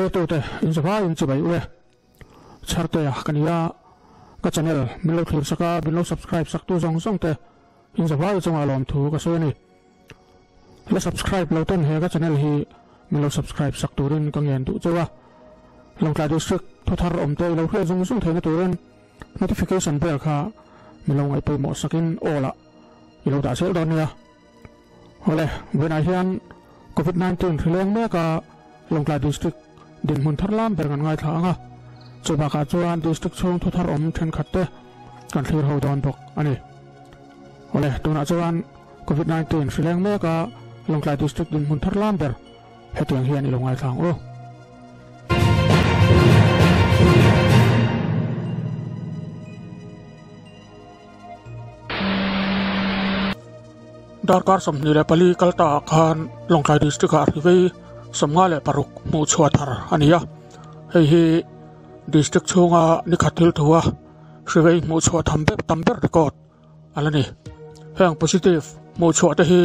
Thlir tute in zavaiin chibai u e. Chhartea ka ni a, ka channel min lo thlir sak a, min lo subscribe sak tu zawng zawng te in zavai chungah lawmthu ka sawi a ni. La subscribe lo ten he ka channel hi min lo subscribe sak turin ka ngen duh chauh a. Lawngtlai District thuthar awm te i lo hriat zung zung theihna turin notification bell kha min lo ngaihpawimawh sakin all ah i lo dah zel dawn nia. Awle, vawiinah hian Covid 19 hri leng mek a Lawngtlai District dinhmun thar lam ber kan ngaithla ang a, chu bakah chuan District chhung thu thar awm thenkhat te kan thlir ho dawn bawk a ni. Awle, tunah chuan Covid 19 hri leng mek a Lawngtlai District dinhmun thar lam ber hetiang hian i lo ngaithla ang u. Darkar 24 kal ta ah khan Lawngtlai District ah ri vei 56 hmuh chhuah thar a ni a, hei hi District chhunga nikhat thil thu a hri vei hmuh chhuah tham ber tam ber record a la ni. Heng positive hmuh chhuah te hi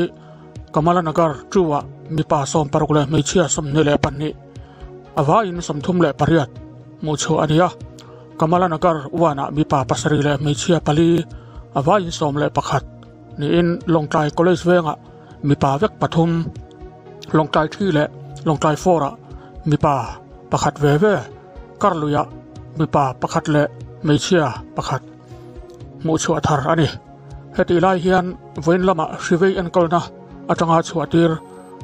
Kamala Nagar 2 ah mipa 16 leh hmeichhia 22 a vaiin 38 hmuh chhuah a ni a. Kamala Nagar 1 ah mipa pasarih leh hmeichhia pali a vaiin 11 niin Lawngtlai College vengah mipa vek pathum, Lawngtlai 3 leh Lawngtlai 4 ah mipa pakhat ve ve, Karluiah mipa pakhat leh hmeichhia pakhat hmuh chhuah thar a ni. Hetih lai hian vawiin lamah hri vei enkawlna atanga chhuah tir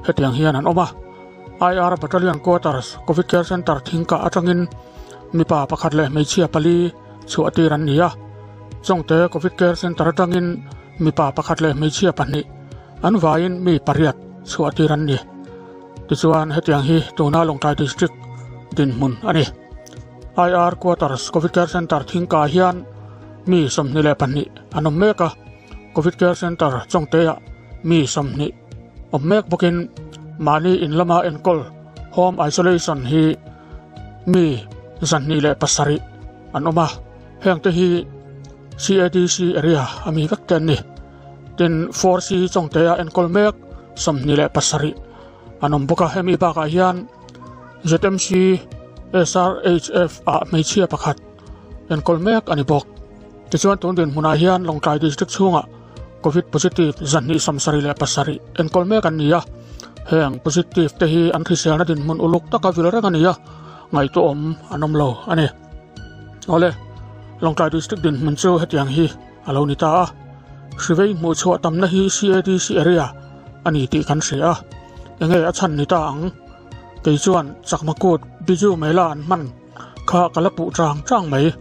hetiang hian an awm a. IR Battalion Quarters Covid Care Centre thingkah atangin mipa pakhat leh hmeichhia pali chhuah tir an ni a. Chawngte Covid Care Centre atangin mipa pakhat leh hmeichhia pahnih an vaiin mi pariat chhuah tir an ni. Tichuan hetiang hi tuna Lawngtlai District dinhmun a ni. IR Quarters Covid Care Centre thingkah hian mi 22 an awm mek a. Covid Care Centre Chawngteah mi 20 awm mek bawkin mahni in lama enkawl Home Isolation hi mi 207 an awm a. Heng te hi CADC area a mi vek te an ni. Tin 4C Chawngteah enkawl mek 27 an awm bawk a. Hemi bakah hian ZMC SRHF ah hmeichhia pakhat enkawl mek a ni bawk. Tichuan tun dinhmunah hian Lawngtlai District chhungah Covid positive 277 enkawl mek an ni a. Heng positive te hi an hriselna dinhmun uluk taka vil reng a ni a, ngaihtuahawm an awm lo a ni. Awle, Lawngtlai District dinhmun chu hetiang hi a lo ni ta a. Hrivei hmuh chhuah tamna hi CADC area a ni tih kan hria a, enge a chhan ni ta ang? Kei chuan Chakma kut Biju Mela an hman kha ka la puh chang chang mai.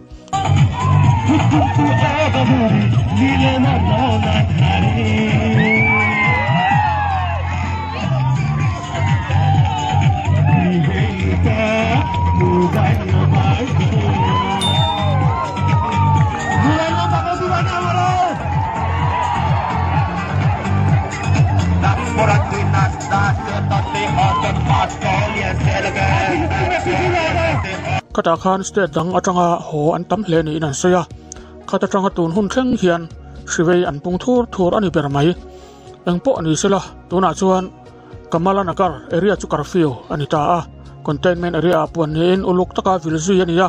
Khatah khan state dang atanga haw an tam hle niin an sawi a, khat atanga tun hun thleng hian hrivei an pung thur thur a ni ber mai. Eng pawh ni sela tunah chuan Kamala Nagar area chu curfew a ni ta a, containment area ah puan niin uluk taka vil zui a ni a,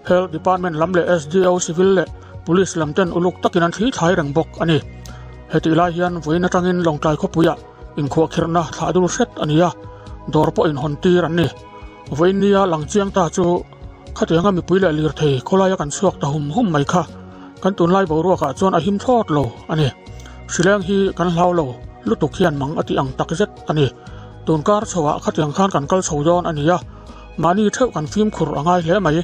Health Department lam leh SDO civil leh Police lam ten uluk takin an thli thlai reng bawk a ni. Hetih lai hian vawiin atangin Lawngtlai khawpuiah inkhuahkhirhna thlah dul hret a ni a, dawr pawh inhawn tir an ni. Vawiin nia lang chiang ta chu khatianga mipui leh lirthei khawlaia kan chhuak ta hum hum mai kha kan tunlai boruakah chuan a him thlawt lo a ni. Hrileng hi kan hlau lo lutuk hian mang a tih ang tak zet a ni. Tunkar chhoah khatiang khan kan kal chho dawn a ni a, mahni theuh kan fimkhur a ngai hle mai.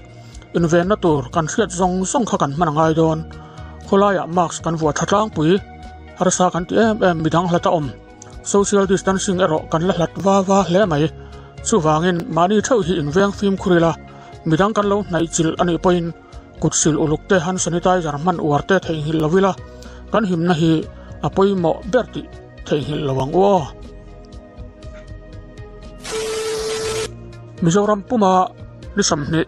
Invenna tur kan hriat zawng zawng kha kan hman a ngai dawn. Khawlaiah mask kan vuah tha tlangpui, harsa kan ti em em midang hlat a awm. Social distancing erawh kan la hlat va va hle mai. Chuvangin mahni theuh hi inveng fimkhur ila, midang kan lo hnaih chilh a nih pawhin kut sil uluk te hand sanitizer hman uar te theihnghilh lo ila, kan himna hi a pawimawh ber tih theihnghilh lo ang u aw. Mizoram puma ni 20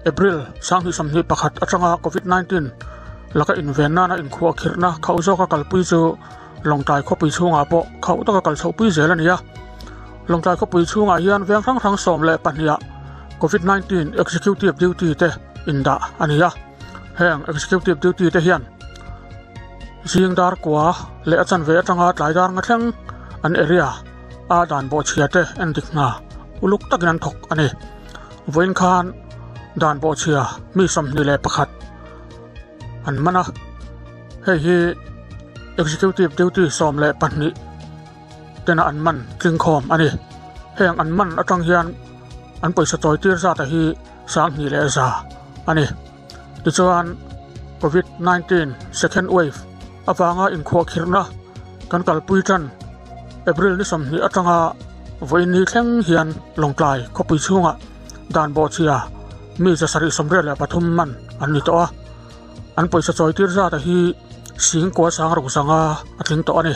April 2021 atanga Covid-19 laka inven nana inkhuahkhirhna khauh zawka kalpui chu Lawngtlai khawpui chhungah pawh khauh taka kal chhohpui zel a ni a. Lawngtlai khawpui chhungah hian veng hrang hrang 12 ah Covid-19 Executive Duty te indah a ni a. Heng Executive Duty te hian zing dar kua leh a chanve atanga tlai dar nga thleng an area a dan bawhchhia te endik hna uluk takin an thawk a ni. Vawiin khan dan bawhchhia mi 21 an man a, hei hi Executive Duty 12 tena an man tlingkhawm a ni. Heng an man atang hian an pawisa chawi tir zat a hi 2100 a ni. Tichuan Covid-19 second wave avanga inkhuahkhirhna kan kalpui tan April ni 20 atanga vawiin ni thleng hian Lawngtlai khawpui chhungah dan bawhchhia mi 783 man an ni tawh a. An pawisa chawi tir zat a hi 9605 a tling tawh a ni.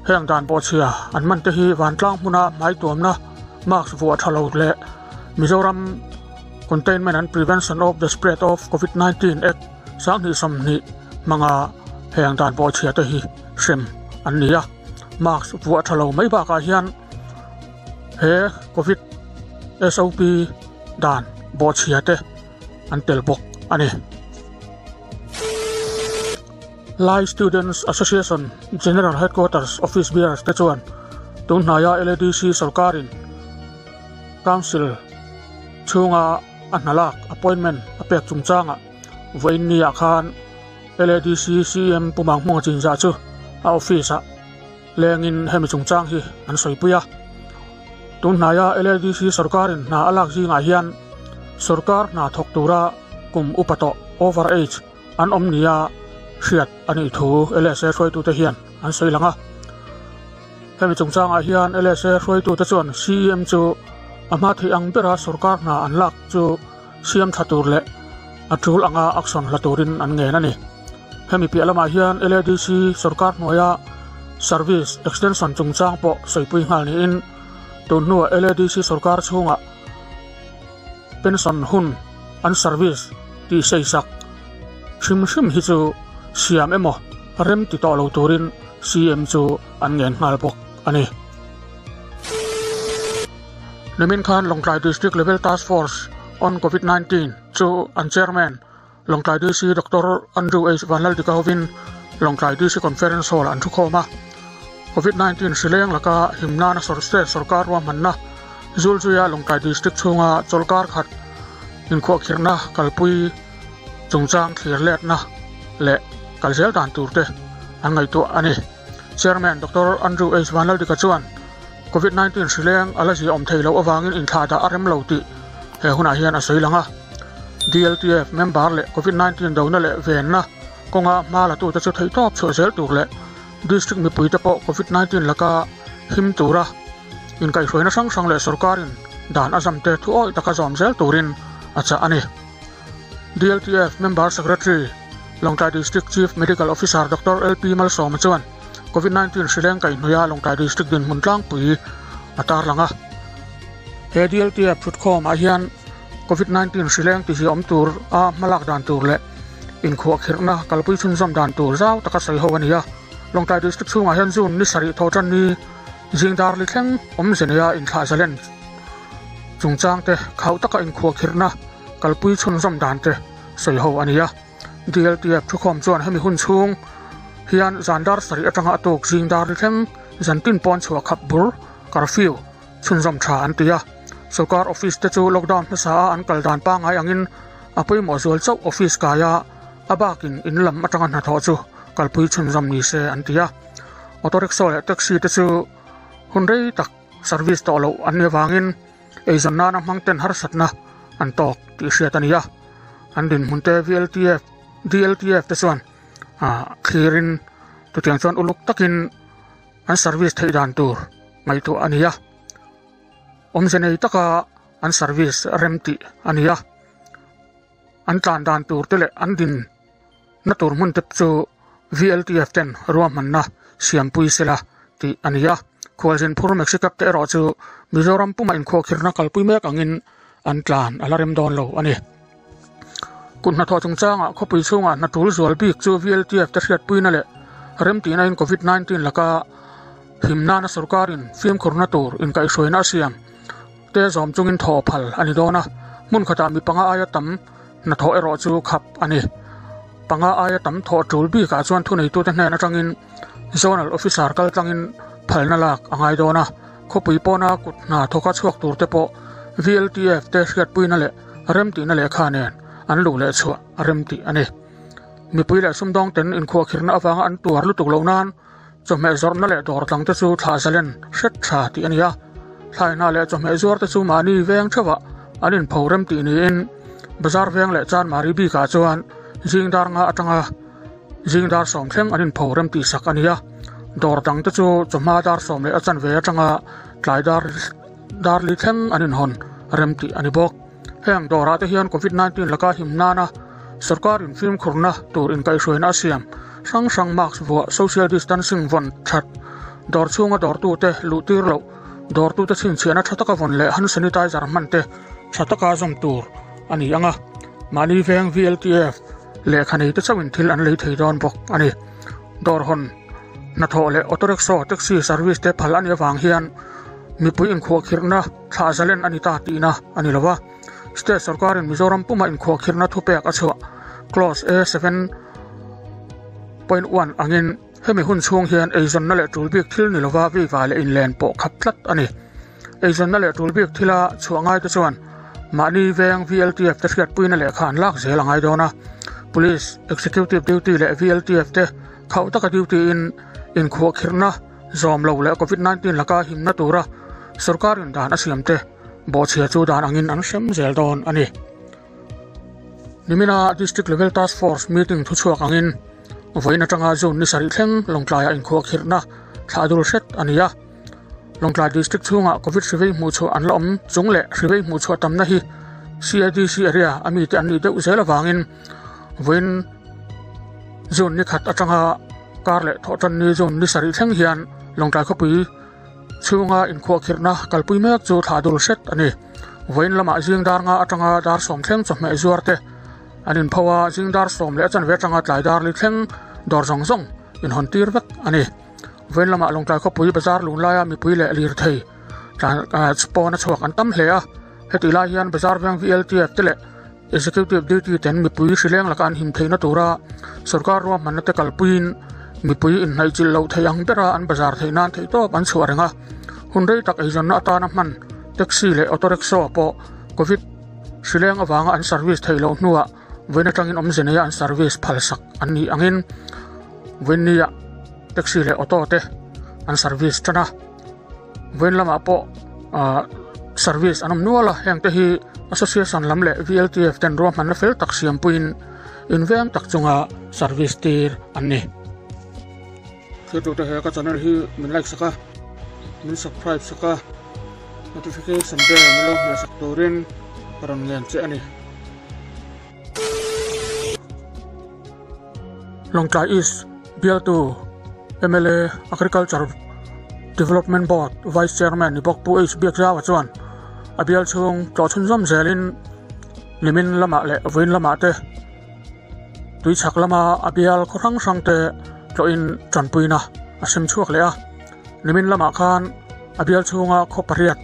Heng dan bawhchhia an man te hi vantlang hmuna hmai tuamna mask vuah tha lo leh Mizoram Containment and Prevention of the Spread of Covid-19 Act 2020 hmanga heng dan bawhchhia te hi hrem an ni a. Mask vuah tha lo mai bakah hian he Covid SOP dan bawhchhia te an tel bawk a ni. Lai Students Association General Headquarters Office Bearers te chuan tun hnaia LADC sorkarin Council chhunga a hna lak appointment a pek chungchangah vawiin niah khan LADC CM Pu Manghmunga Chinzah chu a office-ah lengin hemi chungchang hi an sawipui a. Tun hnaia LADC sorkarin hna a lak zingah hian sorkar hna thawk tura kum upa tawh, over age, an awm nia hriat a nih thu LSA hruaitute hian an sawi lang a. Hemi chungchangah hian LSA hruaitute chuan CEM chu a hma theih ang bera sorkar hna an lak chu siam tha tur leh a tul anga action hla turin an ngen a ni. Hemi piah lamah hian LADC sorkar hnuaia service extension chungchang pawh sawipui nghal niin tun hnuah LADC sorkar chhungah pension hun an service tih seisak hrim hrim hi chu siam emaw rem ti tawh lo turin CM chu an ngen nghal bawk a ni. Nimin khan Lawngtlai District Level Task Force on Covid-19 chu an Chairman Lawngtlai DC Doctor Andrew H Vanlaldika hovin Lawngtlai DC Conference Hall an thukhawm a. Covid-19 hri leng laka himnana state sorkar ruahmanna Zulzuia Lawngtlai District chhunga chawlkar khat inkhuahkhirhna kalpui chungchang thlir letna leh kalzel dan turte an ngaihtuah a ni. Chairman Doctor Andrew H Vanlaldika chuan Covid-19 hri leng a la ziahawm thei loh avangin inthlah dah a rem lo tih he hunah hian a sawi lang a. DLTF member leh Covid-19 dona leh venna kawnga hma latute chu theihtawp chhuah zel tur leh District mipuite pawh Covid-19 laka him tura inkaihhruaina hrang hrang leh sorkarin dan a zamte thu awih taka zawm zel turin a chah a ni. DLTF Member Secretary, Lawngtlai District Chief Medical Officer Doctor LP Malsawma chuan Covid-19 hri leng kaihhnuaia Lawngtlai District dinhmun tlangpui a tarlang a. He DLTF thutkhawmah hian Covid-19 hri leng ti ziahawm tur a hmalak dan tur leh inkhuahkhirhna kalpui chhunzawm dan tur zau taka sawi ho a ni a. Lawngtlai District chhungah hian June ni sarih thaw tan ni zing dar li thleng awmze neia inthlah zalen chungchangte khauh taka inkhuahkhirhna kalpui chhunzawm dan te sawi ho a ni a. DLTF thukhawm chuan hemi hun chhung hian zan dar sarih atanga a tuk zing dar li thleng zantin pawn chhuah khap bur, curfew, chhunzawm tha an ti a. Sorkar office te chu lockdown hmasa a an kal dan pangngai angin a pawimawh zual chauh office kaia a bakin in lam atanga hnathawh chu kalpui chhunzawm ni se an ti a. Auto rickshaw leh taxi te chu hun rei tak service tawh loh an nih avangin eizawn nana hmang ten harsatna an tawk tih hriat a ni a. An dinhmun te VLTF, DLTF te chuan thlirin chutiang chuan uluk takin an service theih dan tur ngaihtuah a ni a. Awmze nei taka an service rem tih a ni a. An tlan dan tur te leh an din na tur hmun te chu VLTF ten ruahmanna siampui sela tih a ni a. Khualzin phur Mexicab te erawh chu Mizoram puma inkhuahkhirhna kalpui mek angin an tlan a la rem dawn lo a ni. Kut hnathawh chungchangah khawpui chhungah hna tul zual bik chu VLTF te hriatpuina leh remtihna in Covid-19 laka him nana sorkarin fimkhurna tur inkaihhruaina a siam. te zawm chungin thawh phal a ni dawn a, hmun khatah mi panga aia tam hnathawh erawh chu khap a ni. Panga aia tam thawh tul bikah chuan thuneitute hnen atangin Zonal Officer kal tlangin phalna lak a ngai dawn a, khawpui pawna kut hna thawka chhuak turte pawh VLTF te hriatpuina leh remtihna lehkha nen an luh leh chhuah a remtih a ni. Mipui leh sumdawngten inkhuahkhirhna avanga an tuar lutuk loh nan chawhmeh zawrhna leh dawr tlangte chu thlah zalen hret tha tih a ni a, thlaihna leh chawhmeh zuarte chu mahni veng theuhah an inpho rem tih niin bazar veng leh Chanmari bikah chuan zing dar nga atanga zing dar sawm thleng an inpho rem tih sak a ni a, dawr dangte chu chawhma dar sawm leh a chanve atanga tlai dar dar li thleng an inhawn rem tih a ni bawk. Heng dawrah te hian Covid 19 laka him nana sorkarin fimkhurna tur inkaihhruaina a siam hrang hrang mask vuah, social distancing vawn that, dawr chhunga dawrtute luh tir loh, dawrtute chhinchhiahna tha taka vawn leh hand sanitizer hman te tha taka zawm tur a ni ang a. Mahni veng VLTF lehkha nei te chauhin thil an lei thei dawn bawk a ni. Dawr hawn hnathawh leh auto rickshaw, taxi service te phal a nih avang hian mipui inkhuahkhirhna Thlah zalen a ni ta tihna a ni lo va, State sorkarin Mizoram puma inkhuahkhirhna thupek a chhuah Clause A 7.1 angin hemi hun chhung hian eizawnna leh tul bik thil ni lova viva leh inlen pawh khap tlat a ni. Eizawnna leh tul bik thila chhuah ngaite chuan mahni veng VLTF te hriatpuina lehkha an lak zel a ngai dawn a, Police, Executive Duty leh VLTF te khauh taka duty in inkhuahkhirhna Zawm lo leh Covid 19 laka himna tura sorkarin dan a siamte bawhchhia chu dan angin an hrem zel dawn a ni. Nimina District Level Task Force meeting thuchhuak angin vawiin atanga June ni sarih thleng Lawngtlaiah inkhuahkhirhna thlah dul hret a ni a. Lawngtlai District chhungah Covid hrivei hmuhchhuah an la awm chung leh hrivei hmuhchhuah tamna hi CADC area a mite an nih deuh zel avangin vawiin June ni khat atanga Kar leh thawhtan ni June ni sarih thleng hian Lawngtlai khawpui chhunga inkhuahkhirhna kalpui mek chu thlah dul hret a ni. Vawiin lamah zing dar nga atanga dar sawm thleng chawhmeh zuar te an inpho a, zing dar sawm leh a chanve atanga tlai dar li thleng dawr zawng zawng inhawn tir vek a ni. Vawiin lamah Lawngtlai khawpui bazar lun laia mipui leh lirthei tlan pawn a chhuak an tam hle a, hetih lai hian bazar veng VLTF te leh Executive Duty ten mipui hrileng laka an him theihna tura sorkar ruahmanna te kalpuiin mipui inhnaihchilh loh theih ang bera an bazar theih nan theihtawp an chhuah reng a. Hun rei tak eizawnna atana hman taxi leh auto rickshaw pawh Covid hrileng avanga an service theih loh hnuah vawiin atangin awmze neia an service phalsak an nih angin vawiin nia taxi leh auto te an service tan a. Vawiin lamah pawh ah service an awm nual a heng te hi association lam leh V_L_T_F ten ruahmanna fel tak siam puiin inveng tak chunga service tir an ni. Thiltute he ka channel hi min like sak a min subscribe sak a notification bell min lo hmeh sak turin ka rawn ngen che a ni. Lawngtlai East bialtu mla Agriculture Development Board Vice Chairman ni bawk Pu H Biakzaua chuan a bial chhung tlawh chhunzawm zelin nimin lamah leh vawiin lamah te tuichhak lama a bial khaw hrang hrang te tlawhin tanpuina a sem chhuak leh a, nimin lamah khan a bial chhunga khaw pariat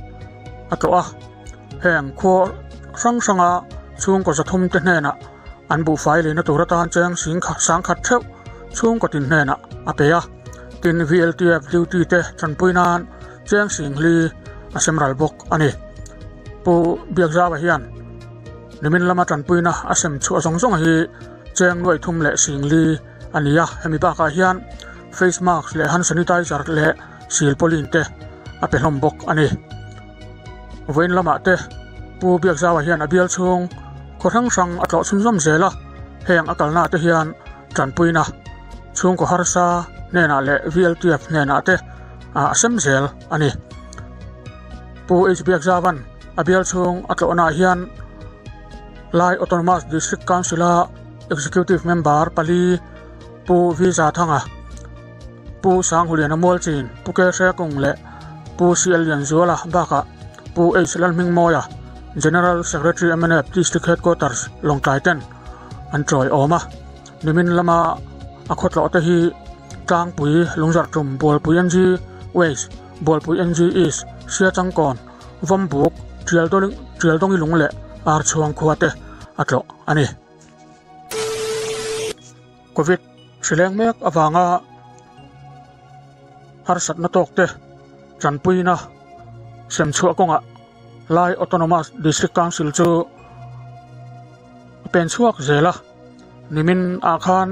a tlawh a, heng khaw hrang hranga chhungkaw zathum te hnenah An buhfai leina tur atan cheng sing kha sangkhat theuh chhungkaw tin hnenah a pe a, tin VLTF duty te tanpui nan cheng sing hli a sem ral bawk a ni. Pu Biakzaua hian nimin lama tanpuina a sem chhuah zawng zawng hi cheng nuaih thum leh sing li a ni a, hemi bakah hian face mask leh hand sanitizer leh silpauline te a pe hlawm bawk a ni. Vawiin lamah te Pu Biakzaua hian a bial chhung khaw hrang hrang a tlawh chhunzawm zel a, heng a kalna te hian tanpuina chhungkaw harsa hnenah leh VLTF hnenah te a sem zel a ni. Pu H Biakzaua'n a bial chhung a tlawhnaah hian Lai Autonomous District Council-a Executive Member pali Pu V Zathanga, Pu Sanghuliana Mualchin, Pu Ke Hrekung leh Pu CL Lianzuala bakah Pu H Lalhmingmawia, General Secretary mnf District Headquarters Lawngtlai ten an chawi awm a. Nimin lama a khawtlawh te hi Tlangpui, Lungzarhtum, Bualpui NG West, Bualpui NG East, Siachangkawn, Vawmbuk, Tialdawngi lung leh Archhuang khua te a tlawh a ni. Covid hri leng mek avanga harsatna tawk te tanpuina semchhuah kawngah Lai Autonomous District Council chu a pen chhuak zel a, nimin ah khan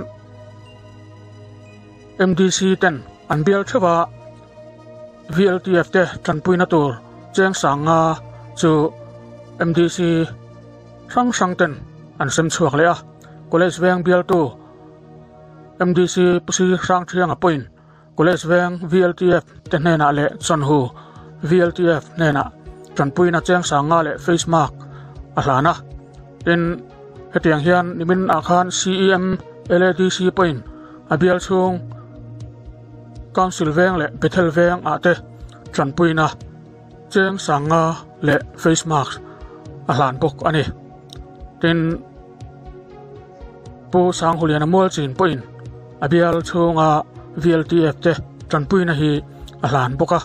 MDC ten an bial theuh a, VLTF te tanpuina tur cheng sanga chu MDC hrang hrang ten an sem chhuak leh a, College veng bialtu MDC Pu Si Hrangthianga pawhin College veng VLTF te hnenah leh Chawnhu VLTF hnenah tanpuina cheng sanga leh face mask a hlan a. Tin, hetiang hian nimin ah khan CEM LADC pawhin a bial chhung Council veng leh Bethel veng ah te tanpuina cheng sanga leh face mask a hlan bawk a ni. Tin, Pu Sanghuliana Mualchin pawhin a bial chhunga VLTF te tanpuina hi a hlan bawk a.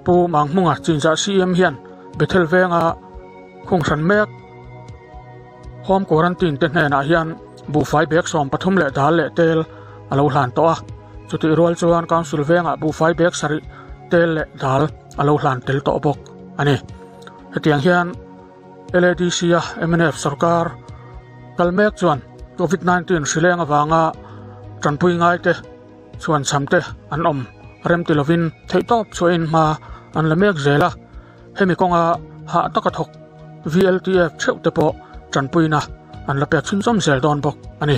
Pu Manghmunga Chinzah CM hian Bethel venga khung hran mek Home Quarantine te hnenah hian buhfai bag 13 leh dal leh tel a lo hlan tawh a. Chutih rual chuan Council vengah buhfai bag 7 tel leh dal a lo hlan tel tawh bawk a ni. Hetiang hian LADC a mnf sarkar kal mek chuan Covid-19 hri leng avanga tanpui ngai te chhuan cham te an awm rem ti lovin theihtawp chhuahin hma an la mek zel a, hemi kawnga hah taka thawk VLTF theuh te pawh tanpuina an la pek chhunzawm zel dawn bawk a ni.